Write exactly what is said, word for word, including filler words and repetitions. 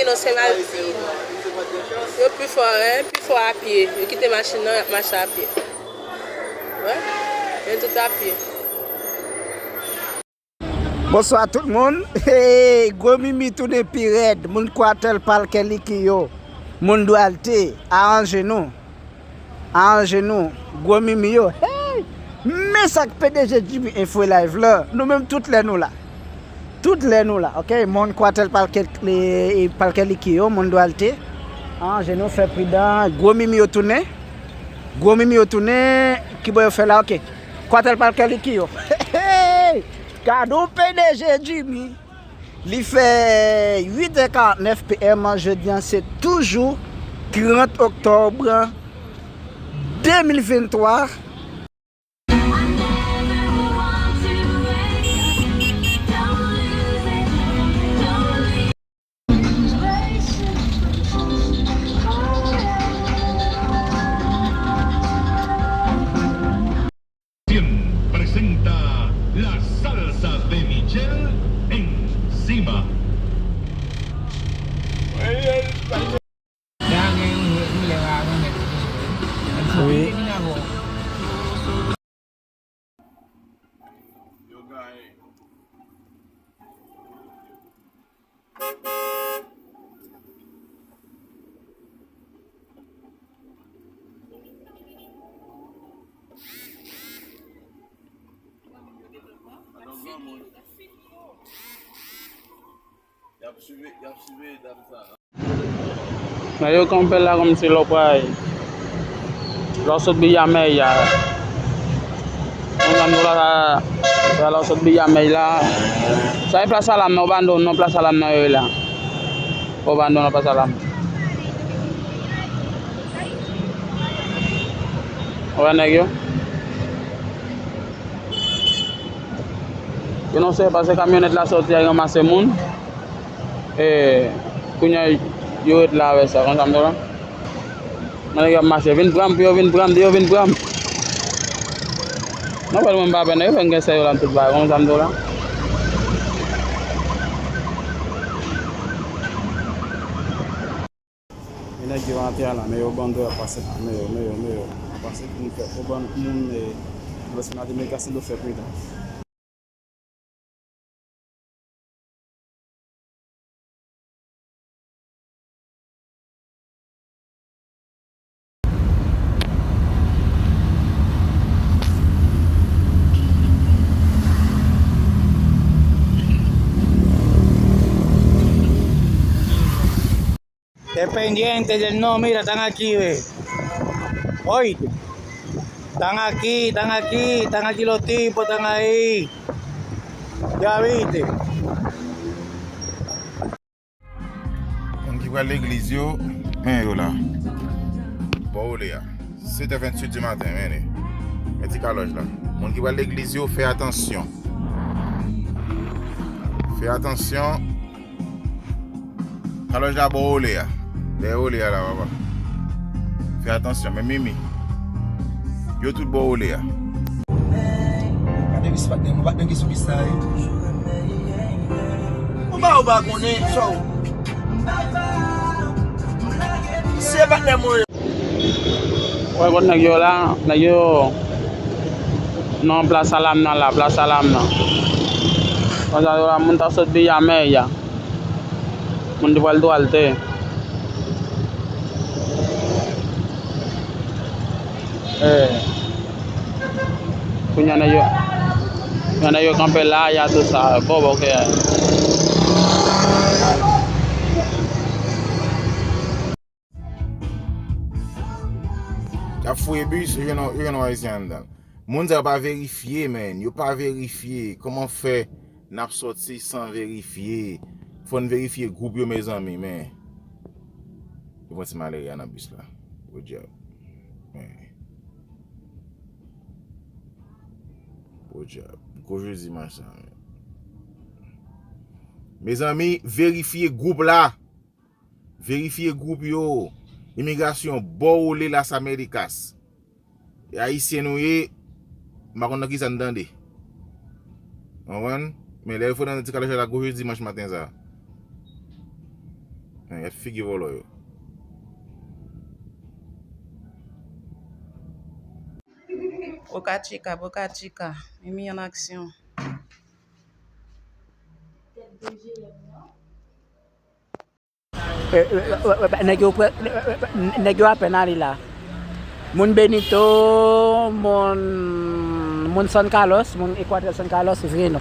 Non, se Malvin. Yo pi fò, hein, pi fò a pye. Yo kite machin nan, y ap mache a pye. Wè, yo tout a pye. Bonswa tout moun. Hey, Gwo Mimi tounen pi rèd. Moun Kwatel, Palkè, Liki yo. Moun Dwalte, aranje nou. Aranje nou. Gwo Mimi yo. Hey! Men sa k P D G Jimmy Info Live la. Nou menm tout lè nou la. Tout lè nou la, ok? Moun Kwatel, Palkè, e, Palkè, Liki yo, moun Dwalte. Aranje nou, fè pridan. Gwo Mimi yo tounen. Gwo Mimi yo tounen. Kibò yo fè la, ok? Kwatel, Palkè, Liki yo. Gade yon P D G Jimmy. Li fè uit è karant nèf P M, jodi a se toujou trant oktòb de mil venntwa. Presenta la salsa de Michelle encima. Wi. Nèg yo kanpe la kòmsi lè w pral, lè w sot Biyamèy a. Konn sa m di w la, sa, sa lè w sot Biyamèy la. Sa e plas Salam nan, ou pa di w non plas Salam nan yo ye la. Ou pa di w non plas Salam. Ou wè nèg yo? Yo non se pase kamyonèt la soti a ranmase moun. E, kounye a, yo ret la avè sa, konn sa m di w la? Nan nèg y ap mache, vin pran m pou yo, vin pran m, di yo vin pran m. Nan fè mwen m pa pè nèg yo fè m gen sèyo la tout bagay, konn sa m di w la? E nèg yo antre a la, men yo bando y ap pase la, men yo, men yo, men yo, ap pase pou nou fè, pou ban moun, e, lòske nan Amerika, se nou fè pridan. Dependiente del no, mira, están aquí, ve. Oíste. Están aquí, están aquí, están aquí los tipos, están ahí. Ya viste. Moun ki pral legliz yo, men yo la. Bò ole a. Sèt è venntuit di maten, men li. Men ti kalòj la. Moun ki pral legliz yo, fè atansyon. Fè atansyon. Kalòj la bò ole a. Dèyè ole a la, papa. Fè atansyon, men Mimi. Yo tout bò ole a. Gade bis patnè, mwen patnè ki sou bis la, wi. Ou pa, ou pa konnen, sa w. Se patnè mwen. Wè kot nèg yo la, nèg yo nan plas Salam nan la, plas Salam nan. Konsa yo la, moun ta sot Biyamèy a. Moun te pral Dwalte. Eh. Kounye a nèg yo, kounye a nèg yo kanpe la, y a tout sa. Bon, bon, ok. Y ap fouye bis, yo gen, yo gen Ayisyen anndan. Moun sa yo pa verifye, men. Yo pa verifye. Kòman fè n ap sòti san verifye? Fò n verifye gwoup yo, mezanmi, men. Yo pran ti malere a nan bis la. Podyab. Men. Podyab. Gwo jezi mach la, men. Mezanmi, verifye gwoup la. Verifye gwoup yo. Imigrasyon, bò ole Las Américas. E ayisyen nou ye, m pa konn nan kisa n tande. Konprann? Men lè yo fè nan ti kalòch la gwo jezi dimanch maten sa. Gad figi vòlò yo. Boca Chica, Boca Chica, Mimi an aksyon. Nèg yo apèn ale la. Moun Benito, moun moun San Carlos, moun Equatorial San Carlos vre non.